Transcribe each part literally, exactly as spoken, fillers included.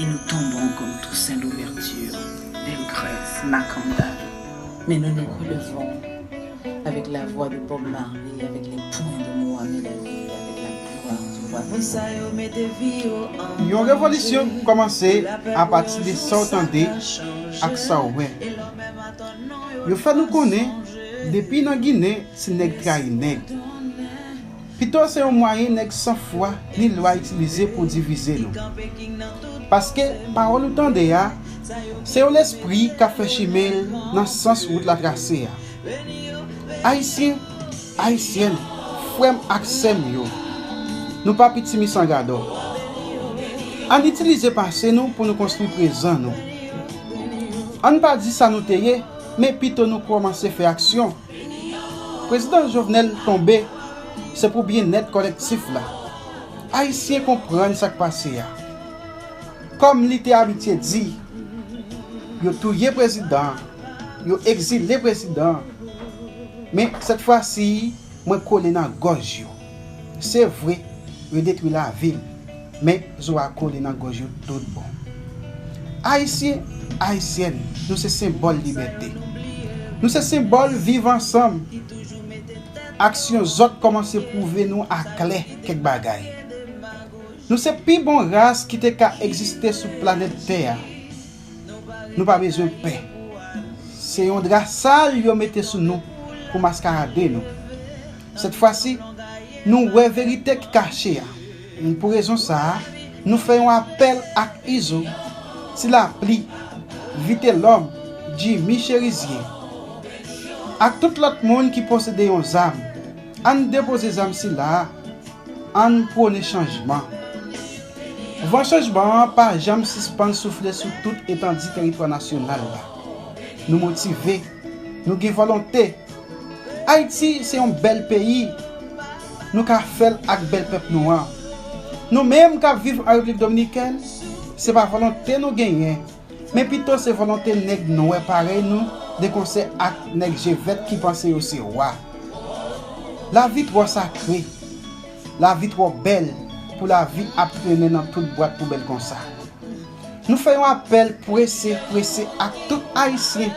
Et nous tombons comme Toussaint Louverture, Belgrave, Mackandal. Mais nous nous relevons avec la voix de Bob Marley, avec les poings de Mohamed Ali, avec la gloire du roi. Moun sa yo mete vi yo an danje. Yon revolisyon kòmanse apati de sa w tande ak sa w wè. Yo fè nou konnen, depi nan Ginen, se nèg trayi nèg. Pito se yon mwayen nèg san fwa ni lwa itilize pou divize nou. Paske pawòl ou tande a, se yon lespri k ap fè chimen l nan sans wout la trase a. Ayisyen, Ayisyèn, frè m ak sè m yo, nou pa pitimi san gadò. Ann itilize pase nou pou nou konstwi prezan nou. Ann pa di sa nou te ye, men pito nou kòmanse fè aksyon. Prezidan Jovenel tonbe, se pou byennèt kolektif la. Ayisyen konprann sa k pase a. Kòm li te abitye di, yo touye prezidan an, yo egzile prezidan an. Men sèt fwa si, mwen kole nan gòj yo. Se vre, yo detwi lavi l, men zo a kole nan gòj yo tout bon. Ayisyen, Ayisyèn, nou se senbòl libète. Nou se senbòl viv ansanm. Aksyon zòt kòmanse pwouve nou aklè kèk bagay. Nou se pi bon ras ki te ka egziste sou planèt tè a. Nou pa bezwen pè. Se yon dra sal yo mete sou nou pou maskarade nou. Sèt fwa si, nou wè verite ki kache a. Pou rezon sa a, nou fè yon apèl ak Izo, Ti Lapli, Vitelòm, Jimmy Cherizier, ak tout lòt moun ki posede yon zam. Ann depoze zam sila a, ann pwone chanjman. Van chanjman an pa janm sispann soufle sou tout etandi teritwa nasyonal la. Nou motive, nou gen volonte. Ayiti se yon bèl peyi, nou ka fè l ak bèl pèp nou an. Nou menm k ap viv an Repiblik Dominikèn, se pa volonte nou genyen, men pito se volonte nèg nwè parèy nou, de konsè ak nèg je vèt ki panse yo se wa. Lavi twò sakre, lavi twò bèl pou lavi ap trennen nan tout bwat poubèl konsa. Nou fè yon apèl prese, prese ak tout Ayisyen,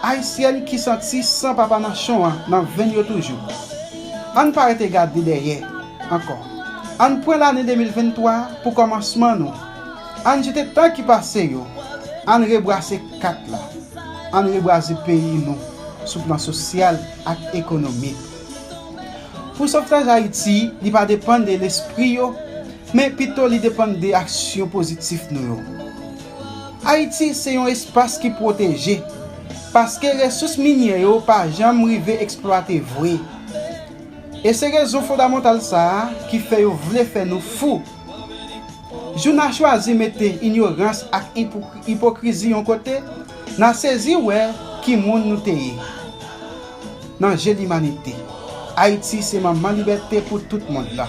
Ayisyèn ki santi san papa nanchon an nan venn yo toujou. Ann pa rete gade dèyè ankò. Ann pran lane de mil venntwa pou kòmansman nou. Ann jete tan ki pase yo. Ann rebrase kat la. Ann rebrase peyi nou sou plan sosyal ak ekonomik. Pou sovtaj Ayiti, li pa depann de lespri yo, men pito li depann de aksyon pozitif nou yo. Ayiti se yon espas ki pwoteje, paske resous minyè yo pa janm rive eksplwate vre. E se rezon fondamantal sa a ki fè yo vle fè nou fou. Jou n a chwazi mete inyorans ak ipo-, ipokrizi yon kote, n a sezi wè ki moun nou te ye. Nan je limanite, Ayiti se manman libète pou tout mond lan.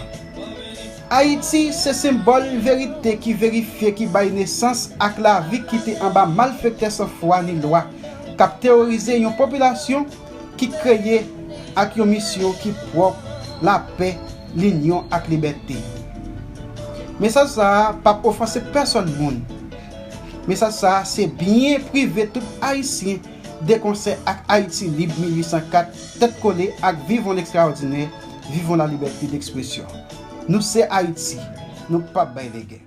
Ayiti se senbòl verite ki verifye, ki bay nesans ak lavi ki te anba malfektè san fwa ni lwa k ap teworize yon popilasyon ki kreye ak yon misyon ki pwòp, lapè, linyon ak libète. Mesaj sa a p ap ofanse pèsòn moun. Mesaj sa a se byen prive tout Ayisyen, de konsè ak Ayiti Lib mil uit san kat, tèt kole ak Vivons l'extraordinaire, vivons la liberté d'expression. Nou se Ayiti, nou p ap bay lege.